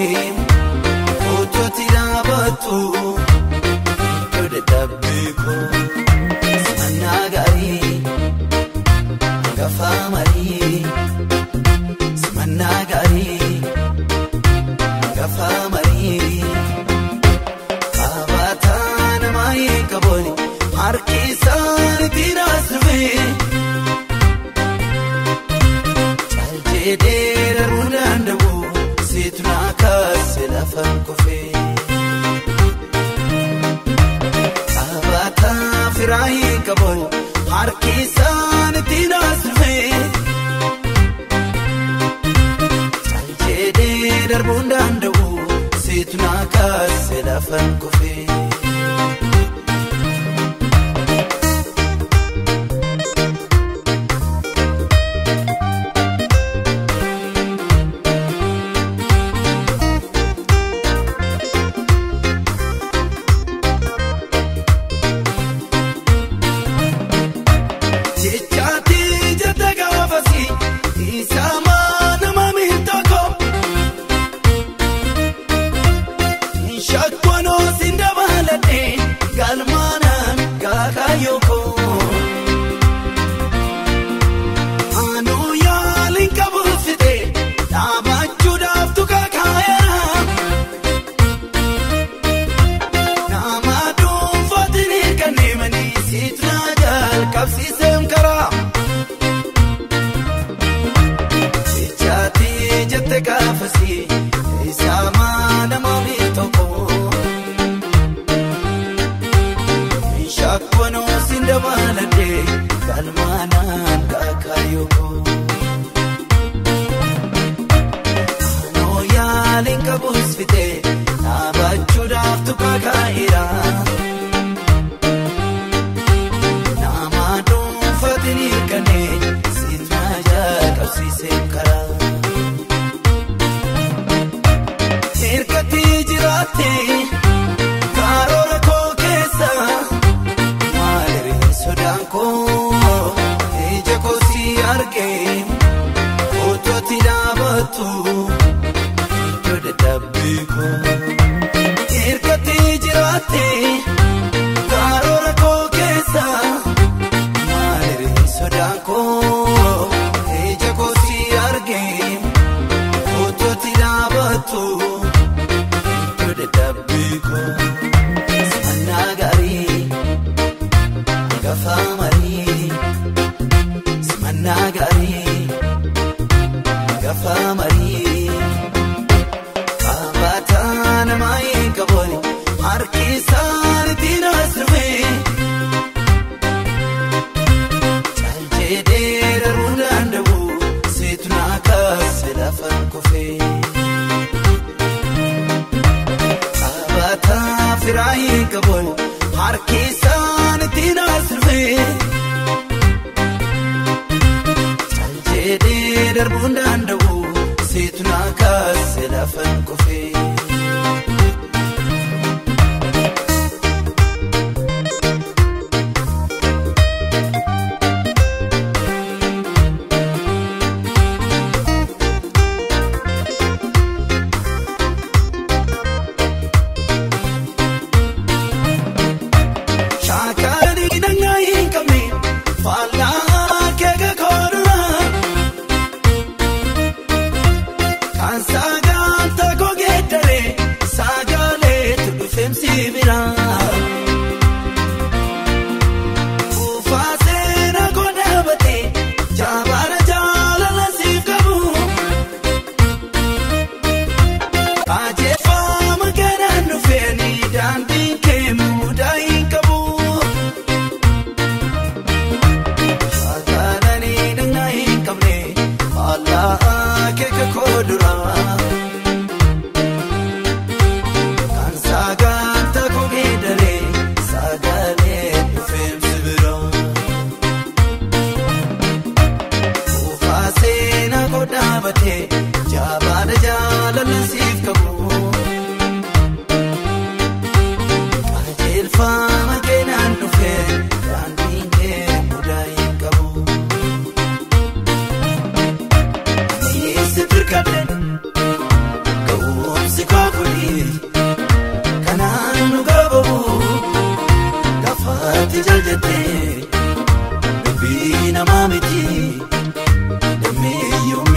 argee Otooti dhaabbattu iddoo dadhabbii koo Simannaa gaarii hangafa marii Simannaa gaarii hangafa marii Kaabataa nama hin qabooni harki isaaniitti naasifee Caljedhee darbuu danda'u situ na kaase lafaan kufee Kaabataa firaa hin qabooni harki isaaniitti naasifee Caljedhee darbuu danda'u situ na kaase lafaan kufee.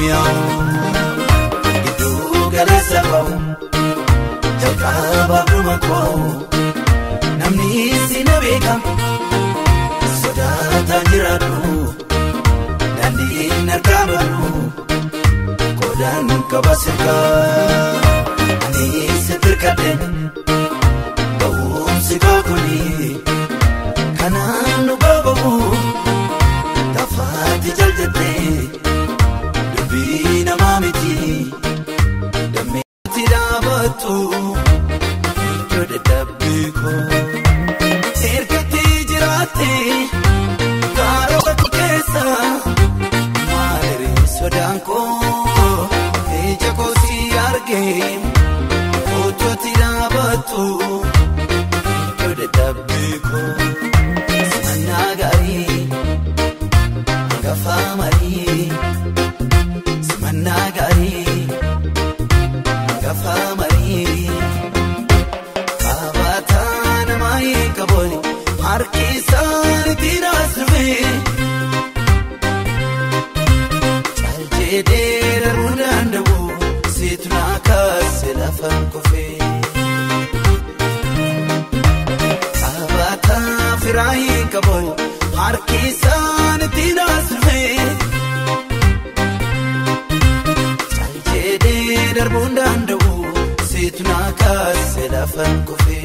mi'aawu gidduu galeessa qabu jalqaba dhuma koo namni si na beeka sodaataan jiraadhu daandiin harkaa balu qodaan qaba sirkaa ani si tirkadhe ba'umsi kaakuni kanaan nu qabamu tafaati jaljattee dubbii namaa miti dammeetti dhaabattu iddoo dadhabbii koo ergatti jiraatte karoora keessa maaliree sodaan koo ija koo si argee footootti dhaabattu iddoo dadhabbii koo simannaa gaarii hangafa marii simannaa gaarii hangafa marii qabaataa namaa hin qabooni harki isaaniitti naasirfee calcee dheeraruu danda'u siitu naa kaase lafaan kufee qabaataa firaa hin qabooni harki isaaniitti naasirfee calcee dheeraruu danda'u siitu naa kaase lafaan kufee.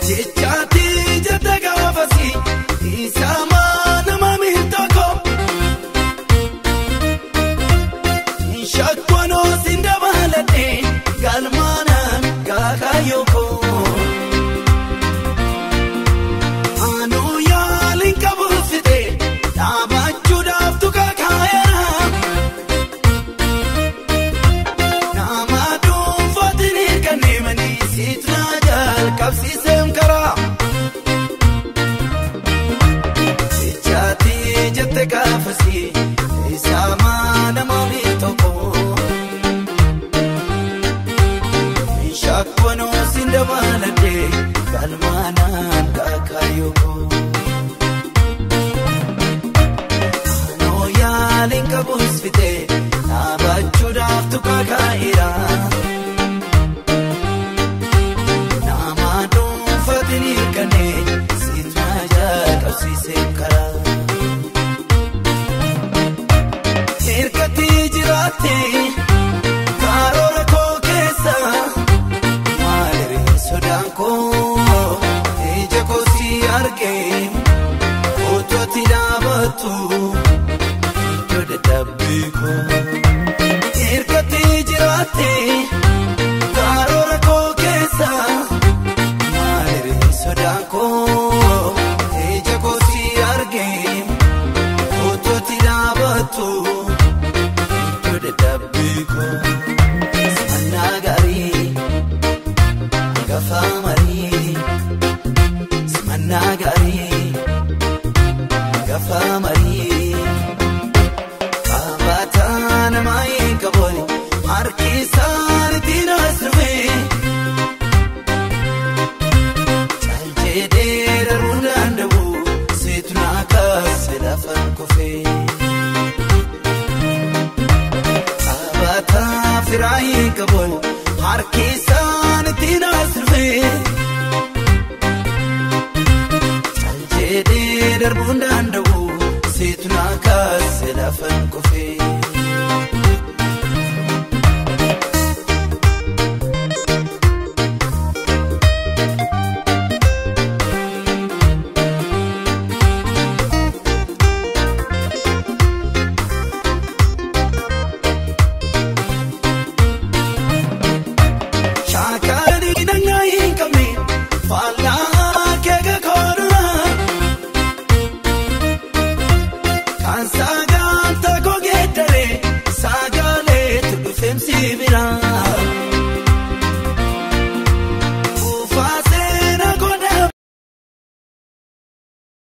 Jechaati jette gaafasi isaama nama miiltoko shakkoonoo si dabaladhe galmaanaan gaakaayoko anuu yaaliin qabuufite dhaabachuudhaaf tuka kaayera nama dhuunfaatiin hirkanneemanii siitu naa jalqabsiiseen karaa. Jechaati jette gaafasi isaama nama miiltoko shakkoonoo si dabaladhe galmaanaan gaakaayoko anoo yaaliin qabuus fite dhaabachuudhaaf tuka kaa'eera nama dhuunfaatiin hirkanne siitu naa jalqabsiiseen karaa. Ergatti jiraatte karoora koo keessa maaliree sodaan koo ija koo si argee footootti dhaabattu iddoo dadhabbii koo. Ergatti jiraatte karoora koo keessa maaliree sodaan koo ija koo si argee footootti dhaabattu iddoo dadhabbii koo simannaa gaarii hangafa marii simannaa gaarii hangafa marii qabaataa namaa hin qabooni harki isaaniitti naasirfee calcee dheeraruu danda'u siitu naa kaase lafaan kufee. Qabaataa firaa hin qabooni harki isaaniitti naasirfee calcee dheeraruu danda'u siitu naa kaase lafaan kufee.